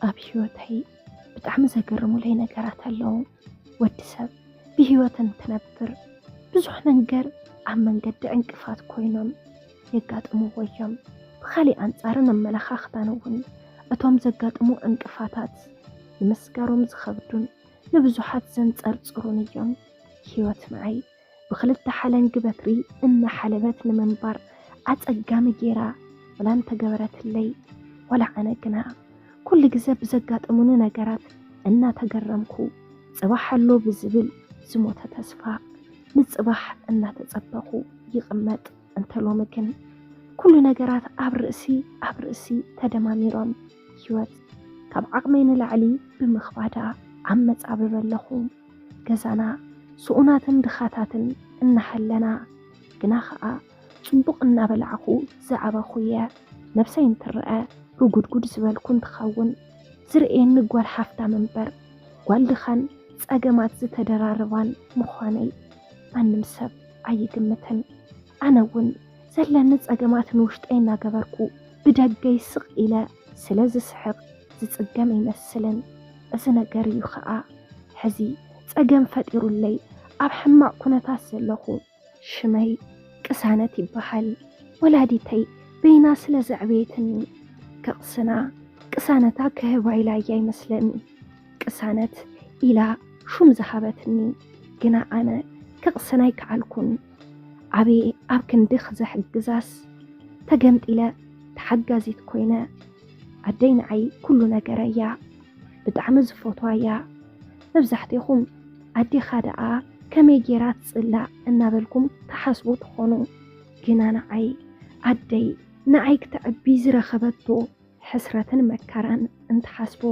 ኣብ ህይወተይ ብጣዕሚ ዘገርሙለይ ነገራት ኣለዉ። ወዲ ሰብ ብህይወት እንትነብር ብዙሕ ነገር ኣብ መንገዲ ዕንቅፋት ኮይኖም የጋጥምዎ እዮም። ብኻሊእ ኣንጻርን ኣመለኻኽታን እውን እቶም ዘጋጥሙ ዕንቅፋታት ንምስጋሮም ዝኸብዱን ንብዙሓት ዘንጸርጽሩን እዮም። ህይወት ንዓይ ብኽልተ ሓለንጊ በትሪ እናሓለበት ንምንባር ኣጸጋሚ ጌራ ወላ እንተገበረትለይ፣ ወላ ኣነ ግና ኩሉ ግዘ ብዘጋጠሙኒ ነገራት እናተገረምኩ፣ ጽባሕ ኣሎ ብዝብል ዝሞተ ተስፋ ንጽባሕ እናተጸበኹ ይቕመጥ። እንተ ሎሚ ግን ኩሉ ነገራት ኣብ ርእሲ ኣብ ርእሲ ተደማሚሮም፣ ህይወት ካብ ዓቕመይ ንላዕሊ ብምኽባዳ ኣብ መጻብብ ኣለኹ። ገዛና ስኡናትን ድኻታትን እናሃለና፣ ግና ኸኣ ጽቡቕ እናበላዕኹ ዝዓበኹ እየ። ነብሰይ እንትረኣ ርጉድጉድ ዝበልኩ እንትኸውን፣ ዝርእየኒ ጓል ሃፍታም እምበር ጓል ድኻን ጸገማት ዝተደራረባን ምዃነይ ማንም ሰብ ኣይግምትን። ኣነ እውን ዘለኒ ጸገማት ንውሽጠይ እናገበርኩ ብደገይ ስቕ ኢለ ስለ ዝስሕቕ ዝጽገም ኣይመስልን። እዚ ነገር እዩ ኸኣ ሕዚ ጸገም ፈጢሩለይ ኣብ ሕማቕ ኩነታት ዘለኹ። ሽመይ ቅሳነት ይበሃል። ወላዲተይ በይና ስለ ዘዕበየትኒ፣ ከቕስና ቅሳነታ ክህባ ኢላ እያ ይመስለኒ። ቅሳነት ኢላ ሹም ዝሃበትኒ፣ ግና ኣነ ከቕስና ኣይከኣልኩን። ኣበይ ኣብ ክንዲ ክዘሕግዛስ ተገምጢለ ተሓጋዚት ኮይነ። ኣደይ ንዓይ ኩሉ ነገረ እያ። ብጣዕሚ ዝፈትዋ እያ። መብዛሕትኹም ኣዴኻ ደኣ ከመይ ጌራ ትጽላእ እናበልኩም ትሓስቡ ትኾኑ። ግና ንዓይ ኣደይ ንዓይ ክተዕቢ ዝረኸበቶ ሕስረትን መከራን እንትሓስቦ፣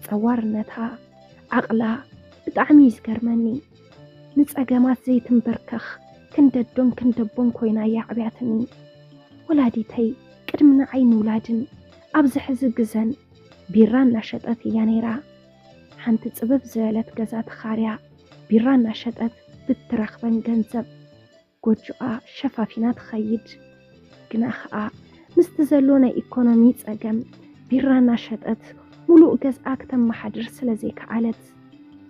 ጸዋርነታ፣ ዓቕላ ብጣዕሚ እዩ ዝገርመኒ። ንጸገማት ዘይትንበርከኽ ክንደዶን ክንደቦን ኮይና እያ ኣዕብያትኒ። ወላዲተይ ቅድሚ ንዓይ ምውላድን ኣብዚ ሕዚ ግዘን ቢራ እናሸጠት እያ ነይራ። ሓንቲ ጽብብ ዝበለት ገዛ ተኻርያ ቢራ እናሸጠት ብትረኽበን ገንዘብ ጎጆኣ ሸፋፊና ትኸይድ። ግና ኸኣ ምስቲ ዘሎ ናይ ኢኮኖሚ ጸገም ቢራ እናሸጠት ሙሉእ ገዝኣ ክተመሓድር ስለ ዘይከኣለት፣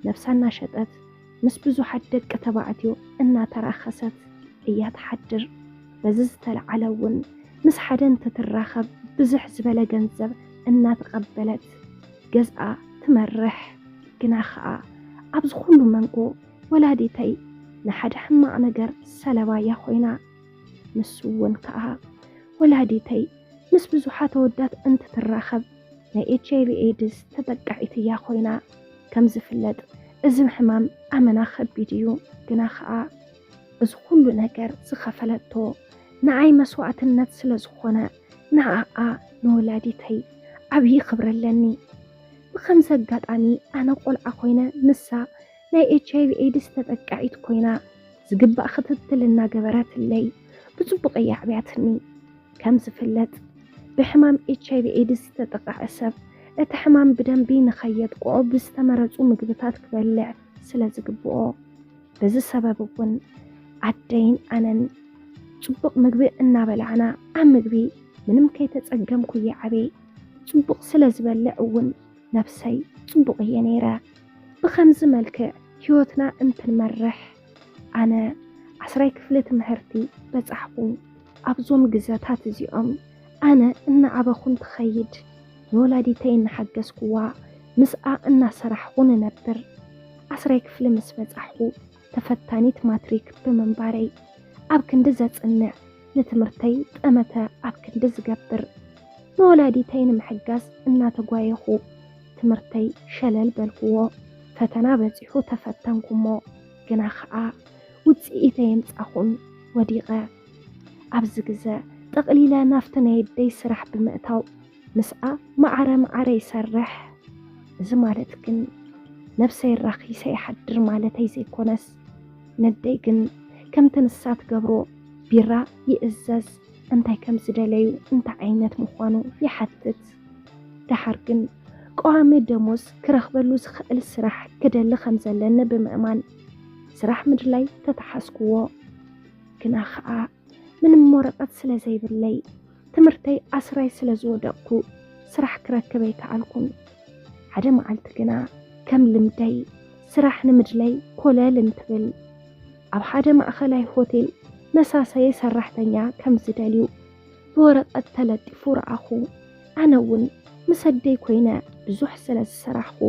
ነብሳ እናሸጠት ምስ ብዙሓት ደቂ ተባዕትዮ እናተራኸሰት እያ ትሓድር። በዚ ዝተለዓለ እውን ምስ ሓደ እንትትራኸብ ብዝሕ ዝበለ ገንዘብ እናተቐበለት ገዝኣ ትመርሕ። ግና ኸኣ ኣብዚ ኩሉ መንጎ ወላዲተይ ንሓደ ሕማቕ ነገር ሰለባ እያ ኮይና። ንሱ እውን ከኣ ወላዲተይ ምስ ብዙሓት ኣወዳት እንትትራኸብ ናይ ኤች ኣይ ቪ ኤድስ ተጠቃዒት እያ ኮይና። ከም ዝፍለጥ እዚ ሕማም ኣመና ከቢድ እዩ። ግና ኸኣ እዚ ኩሉ ነገር ዝኸፈለቶ ንዓይ መስዋእትነት ስለ ዝኾነ ንዓኣ ንወላዲተይ ዓብዪ ክብሪ ኣለኒ። ብኸምዚ ኣጋጣሚ ኣነ ቆልዓ ኮይነ ንሳ ናይ ኤች ኣይ ቪ ኤድስ ተጠቃዒት ኮይና ዝግባእ ክትትል እናገበረትለይ ብጽቡቕ እያ ኣዕብያትኒ። ከም ዝፍለጥ ብሕማም ኤች ኣይ ቪ ኤድስ ዝተጠቕዐ ሰብ እቲ ሕማም ብደንቢ ንኸየጥቅዖ ብዝተመረጹ ምግብታት ክበልዕ ስለ ዝግብኦ፣ በዚ ሰበብ እውን ኣደይን ኣነን ጽቡቕ ምግቢ እናበላዕና ኣብ ምግቢ ምንም ከይተጸገምኩ እየ ዓብየ። ጽቡቕ ስለ ዝበልዕ እውን ነብሰይ ጽቡቕ እየ ነይረ። ብኸምዚ መልክዕ ህይወትና እንትንመርሕ ኣነ ዓስራይ ክፍሊ ትምህርቲ በጻሕኹ። ኣብዞም ግዘታት እዚኦም ኣነ እናዓበኹ እንትኸይድ ንወላዲተይ እናሓገዝኩዋ ምስኣ እናሰራሕኹ ንነብር። ዓስራይ ክፍሊ ምስ በጻሕኹ ተፈታኒት ማትሪክ ብምንባረይ ኣብ ክንዲ ዘጽንዕ ንትምህርተይ ጠመተ ኣብ ክንዲ ዝገብር ንወላዲተይ ንምሕጋዝ እናተጓየኹ ትምህርተይ ሸለል በልኩዎ። ፈተና በጺሑ ተፈተንኩሞ ግና ኸኣ ውጽኢተይ የምጻኹን ወዲቐ። ኣብዚ ግዘ ጠቕሊለ ናብቲ ናይ ኣደይ ስራሕ ብምእታው ምስኣ ማዕረ ማዕረ ይሰርሕ። እዚ ማለት ግን ነብሰይ ራኺሰ ይሓድር ማለተይ ዘይኮነስ ነደይ ግን ከምቲ ንሳ ትገብሮ ቢራ ይእዘዝ እንታይ ከም ዝደለዩ እንታይ ዓይነት ምዃኑ ይሓትት። ደሓር ግን ቀዋሚ ደሞዝ ክረኽበሉ ዝኽእል ስራሕ ክደሊ ከም ዘለኒ ብምእማን ስራሕ ምድላይ ተተሓዝክዎ። ግና ኸኣ ምንም ወረቐት ስለ ዘይብለይ ትምህርተይ ኣስራይ ስለ ዝወደቕኩ ስራሕ ክረክብ ኣይከኣልኩን። ሓደ መዓልቲ ግና ከም ልምደይ ስራሕ ንምድለይ ኮለል እንትብል፣ ኣብ ሓደ ማእኸላይ ሆቴል መሳሰየ ሰራሕተኛ ከም ዝደልዩ ብወረቐት ተለጢፉ ረኣኹ። ኣነ እውን ምስ ኣደይ ኮይነ ብዙሕ ስለ ዝሰራሕኩ፣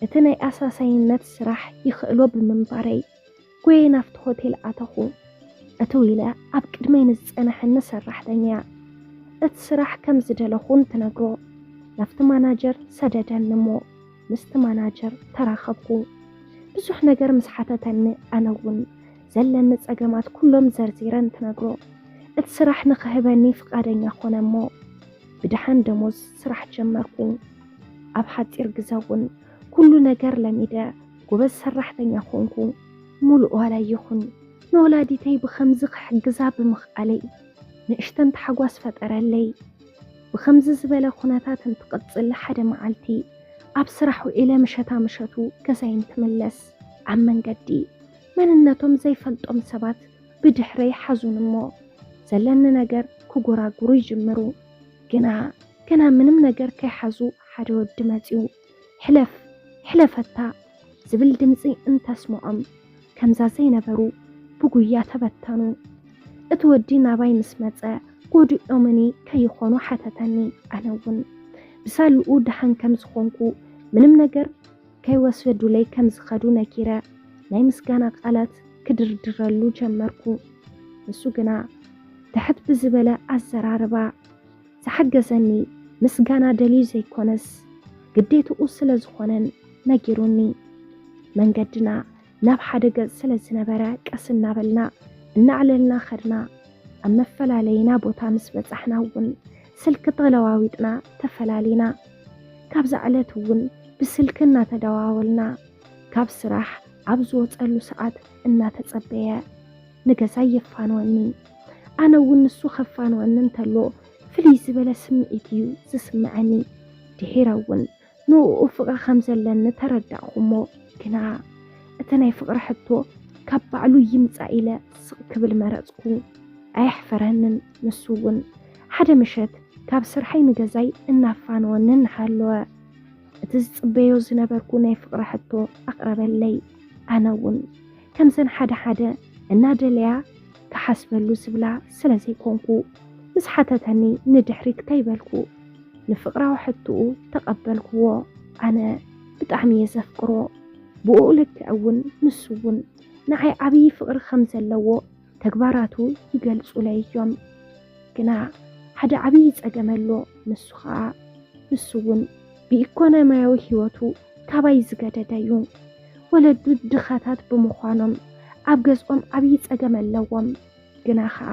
እቲ ናይ ኣሳሳይነት ስራሕ ይኽእሎ ብምንባረይ፣ ጎየ ናብቲ ሆቴል ኣተኹ። እትው ኢለ ኣብ ቅድመይ ንዝጸንሐኒ ሰራሕተኛ እቲ ስራሕ ከም ዝደለኹ እንትነግሮ፣ ናብቲ ማናጀር ሰደደኒ እሞ ምስቲ ማናጀር ተራኸብኩ። ብዙሕ ነገር ምስ ሓተተኒ፣ ኣነ እውን ዘለኒ ጸገማት ኩሎም ዘርዚረ እንትነግሮ፣ እቲ ስራሕ ንኽህበኒ ፍቓደኛ ኾነ እሞ ብደሓን ደሞዝ ስራሕ ጀመርኩ። ኣብ ሓጺር ግዘ እውን ኩሉ ነገር ለሚደ ጎበዝ ሰራሕተኛ ኾንኩ። ሙሉእ ዋላ ይኹን ንወላዲተይ ብኸምዚ ክሕግዛ ብምኽኣለይ ንእሽተን ታሕጓስ ፈጠረለይ። ብኸምዚ ዝበለ ኩነታት እንትቕጽል፣ ሓደ መዓልቲ ኣብ ስራሕ ውዒለ ምሸታ ምሸቱ ገዛይ እንትምለስ፣ ኣብ መንገዲ መንነቶም ዘይፈልጦም ሰባት ብድሕረይ ሓዙን እሞ ዘለኒ ነገር ክጎራጉሩ ይጅምሩ። ግና ገና ምንም ነገር ከይሓዙ ሓደ ወዲ መጺኡ፣ "ሕለፍ፣ ሕለፈታ" ዝብል ድምጺ እንተስምዖም፣ ከምዛ ዘይነበሩ ብጉያ ተበተኑ። እቲ ወዲ ናባይ ምስ መጸ፣ ጎዲኦምኒ ከይኾኑ ሓተተኒ። ኣነ እውን ብሳልኡ ደሓን ከም ዝኾንኩ፣ ምንም ነገር ከይወሰዱለይ ከም ዝኸዱ ነጊረ፣ ናይ ምስጋና ቃላት ክድርድረሉ ጀመርኩ። ንሱ ግና ትሕት ብዝበለ ኣዘራርባ፣ ዝሓገዘኒ ምስጋና ደልዩ ዘይኮነስ፣ ግዴትኡ ስለ ዝኾነን ነጊሩኒ። መንገድና ናብ ሓደ ገጽ ስለ ዝነበረ፣ ቀስ እናበልና እናዕለልና ኸድና። ኣብ መፈላለይና ቦታ ምስ በጻሕና እውን ስልኪ ተለዋዊጥና ተፈላሊና። ካብዛ ዕለት እውን ብስልኪ እናተደዋወልና፣ ካብ ስራሕ ኣብ ዝወጸሉ ሰዓት እናተጸበየ ንገዛይ የፋንወኒ። ኣነ እውን ንሱ ከፋንወኒ እንተሎ ፍልይ ዝበለ ስምዒት እዩ ዝስምዐኒ። ድሒረ እውን ንእኡ ፍቕሪ ከም ዘለኒ ተረዳእኹ እሞ፣ ግና እቲ ናይ ፍቕሪ ሕቶ ካብ ባዕሉ ይምጻእ ኢለ ስቕ ክብል መረጽኩ። ኣየሕፈረንን። ንሱ እውን ሓደ ምሸት ካብ ስርሐይ ንገዛይ እናፋነወኒ እናሃለወ፣ እቲ ዝጽበዮ ዝነበርኩ ናይ ፍቕሪ ሕቶ ኣቕረበለይ። ኣነ እውን ከምዘን ሓደ ሓደ እናደለያ ክሓስበሉ ዝብላ ስለ ዘይኮንኩ፣ ምስ ሓተተኒ ንድሕሪት ከይበልኩ ንፍቕራዊ ሕቶኡ ተቐበልክዎ። ኣነ ብጣዕሚ እየ ዘፍቅሮ። ብኡ ልክዕ እውን ንሱ እውን ንዓይ ዓብዪ ፍቕሪ ከም ዘለዎ ተግባራቱ ይገልጹለይ እዮም። ግና ሓደ ዓብዪ ጸገም ኣሎ። ንሱ ኸኣ፣ ንሱ እውን ብኢኮኖሚያዊ ህይወቱ ካባይ ዝገደደ እዩ። ወለዱ ድኻታት ብምዃኖም ኣብ ገዝኦም ዓብዪ ጸገም ኣለዎም። ግና ኸኣ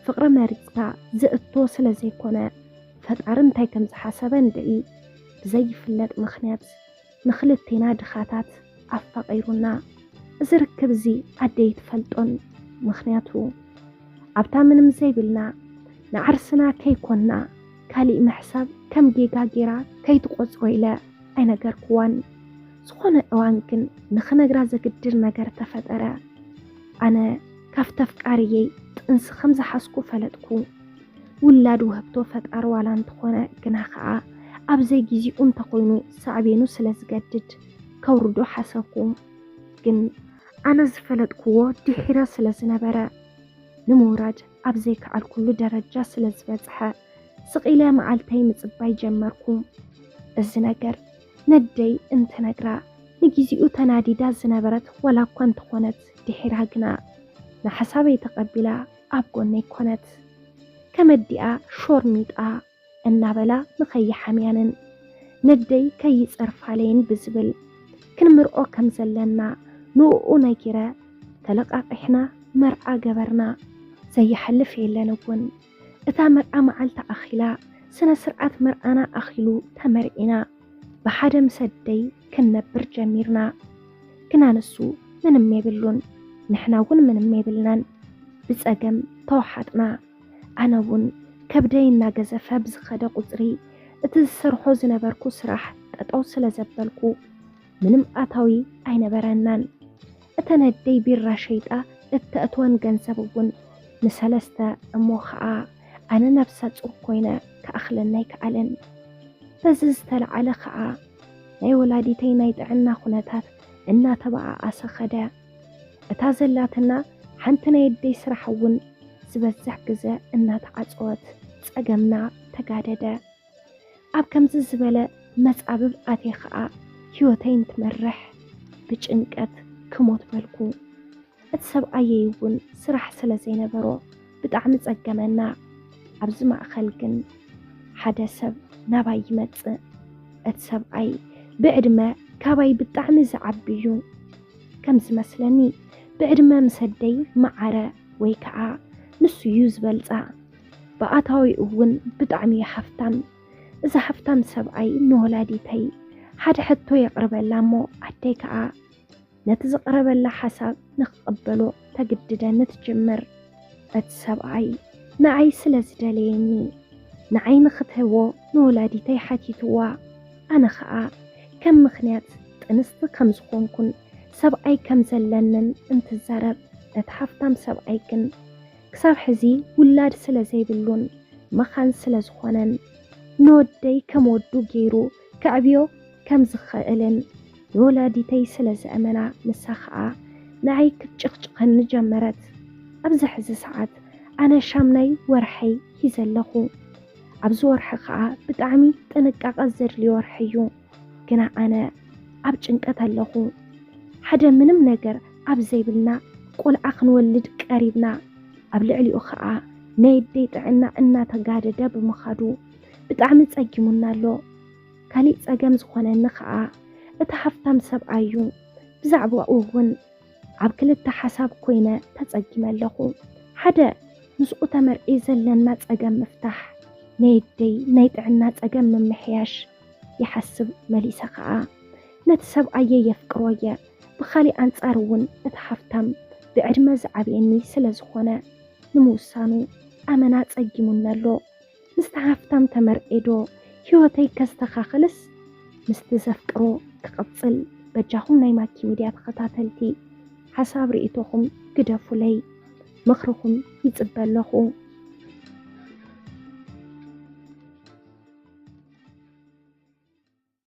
ፍቕሪ መሪጽካ ዝእቶ ስለ ዘይኮነ፣ ፈጣሪ እንታይ ከም ዝሓሰበ እንድዒ ብዘይፍለጥ ምኽንያት ንኽልቴና ድኻታት ኣፋቒሩና። እዚ ርክብ እዚ ኣደይ ትፈልጦን። ምኽንያቱ ኣብታ ምንም ዘይብልና ንዓርስና ከይኮንና ካሊእ ምሕሳብ ከም ጌጋ ጌራ ከይትቖጽሮ ኢለ ኣይነገርክዋን። ዝኾነ እዋን ግን ንኽነግራ ዘግድድ ነገር ተፈጠረ። ኣነ ካብቲ ኣፍቃሪየይ ጥንሲ ከም ዝሓዝኩ ፈለጥኩ። ውላድ ውህብቶ ፈጣሪ ዋላ እንተኾነ፣ ግና ኸኣ ኣብ ዘይጊዜኡ እንተኾይኑ ሳዕቤኑ ስለ ዝገድድ ከውርዶ ሓሰብኩ። ግን ኣነ ዝፈለጥክዎ ድሒረ ስለ ዝነበረ፣ ንምውራድ ኣብ ዘይከኣልኩሉ ደረጃ ስለ ዝበጽሐ፣ ስቕ ኢለ መዓልተይ ምጽባይ ጀመርኩ። እዚ ነገር ነደይ እንትነግራ፣ ንጊዜኡ ተናዲዳ ዝነበረት ዋላ እኳ እንተኾነት፣ ድሒራ ግና ንሓሳበይ ተቐቢላ ኣብ ጎነይ ኮነት። ከመዲኣ ሾርሚጣ እናበላ ንኸይሓምያንን ነደይ ከይጸርፋለይን ብዝብል፣ ክንምርዖ ከም ዘለና ንእኡ ነጊረ፣ ተለቓቒሕና መርዓ ገበርና። ዘይሓልፍ የለን እውን። እታ መርዓ መዓልቲ ኣኺላ፣ ስነ ስርዓት መርዓና ኣኺሉ ተመርዒና፣ ብሓደ ምስ ኣደይ ክንነብር ጀሚርና። ግና ንሱ ምንም የብሉን፣ ንሕና እውን ምንም የብልናን። ብጸገም ተወሓጥና። ኣነ እውን ከብደይ እናገዘፈ ብዝኸደ ቁጽሪ፣ እቲ ዝሰርሖ ዝነበርኩ ስራሕ ጠጠው ስለ ዘበልኩ፣ ምንም ኣታዊ ኣይነበረናን። እተን ኣደይ ቢራ ሸይጣ እተእትወን ገንዘብ እውን ንሰለስተ፣ እሞ ኸኣ ኣነ ነብሰ ጹር ኮይነ ክኣኽለኒ ኣይከኣለን። በዚ ዝተለዓለ ኸኣ ናይ ወላዲተይ ናይ ጥዕና ኩነታት እናተበኣኣሰ ኸደ። እታ ዘላትና ሓንቲ ናይ ኣደይ ስራሕ እውን ዝበዝሕ ግዘ እናተዓጸወት ጸገምና ተጋደደ። ኣብ ከምዚ ዝበለ መጻብብ ኣትየ ኸኣ ህይወተይ እንትመርሕ ብጭንቀት ክሞት በልኩ። እቲ ሰብኣየይ እውን ስራሕ ስለ ዘይነበሮ ብጣዕሚ ጸገመና። ኣብዚ ማእኸል ግን ሓደ ሰብ ናባይ ይመጽእ። እቲ ሰብኣይ ብዕድመ ካባይ ብጣዕሚ ዝዓቢ እዩ። ከም ዝመስለኒ ብዕድመ ምስ ኣደይ መዓረ ወይ ከዓ ንሱ እዩ ዝበልጻ። ብኣታዊ እውን ብጣዕሚ እዩ ሃፍታም። እዚ ሃፍታም ሰብኣይ ንወላዲተይ ሓደ ሕቶ የቕርበላ እሞ ኣደይ ከዓ ነቲ ዝቐረበላ ሓሳብ ንክቕበሎ ተግድደኒ ትጅምር። እቲ ሰብኣይ ንዓይ ስለ ዝደለየኒ ንዓይ ንክትህቦ ንወላዲተይ ሓቲትዋ። ኣነ ኸኣ ከም ምኽንያት ጥንስቲ ከም ዝኾንኩን ሰብኣይ ከም ዘለንን እንትዛረብ፣ እቲ ሃፍታም ሰብኣይ ግን ክሳብ ሕዚ ውላድ ስለ ዘይብሉን መኻን ስለ ዝኾነን ንወደይ ከም ወዱ ገይሩ ከዕብዮ ከም ዝኽእልን ንወላዲተይ ስለ ዝኣመና ንሳ ኸኣ ንዓይ ክትጭቕጭቐኒ ጀመረት። ኣብዚ ሕዚ ሰዓት ኣነ ሻምናይ ወርሐይ ሒዘ ኣለኹ። ኣብዚ ወርሒ ኸኣ ብጣዕሚ ጥንቃቐ ዘድልዮ ወርሒ እዩ። ግና ኣነ ኣብ ጭንቀት ኣለኹ። ሓደ ምንም ነገር ኣብ ዘይብልና ቆልዓ ክንወልድ ቀሪብና፣ ኣብ ልዕሊኡ ኸኣ ናይ ኣደይ ጥዕና እናተጋደደ ብምኻዱ ብጣዕሚ ጸጊሙና ኣሎ። ካሊእ ጸገም ዝኾነኒ ኸኣ እቲ ሃፍታም ሰብኣይ እዩ። ብዛዕባኡ እውን ኣብ ክልተ ሓሳብ ኮይነ ተጸጊመ ኣለኹ። ሓደ ምስኡ ተመርዒ ዘለና ጸገም ምፍታሕ፣ ናይ ኣደይ ናይ ጥዕና ጸገም ምምሕያሽ ይሓስብ መሊሰ ኸኣ ነቲ ሰብኣየ የፍቅሮ እየ። ብኻሊእ ኣንጻር እውን እቲ ሃፍታም ብዕድመ ዝዓብየኒ ስለ ዝኾነ ንምውሳኑ ኣመና ጸጊሙኒ ኣሎ። ምስቲ ሃፍታም ተመርዒ ዶ ህይወተይ ከስተኻኽልስ ምስቲ ዘፍቅሮ ክቕጽል? በጃኹም ናይ ማኪ ሚድያ ተኸታተልቲ ሓሳብ ርእይቶኹም ግደፉለይ፣ ምኽርኹም ይጽበ ኣለኹ።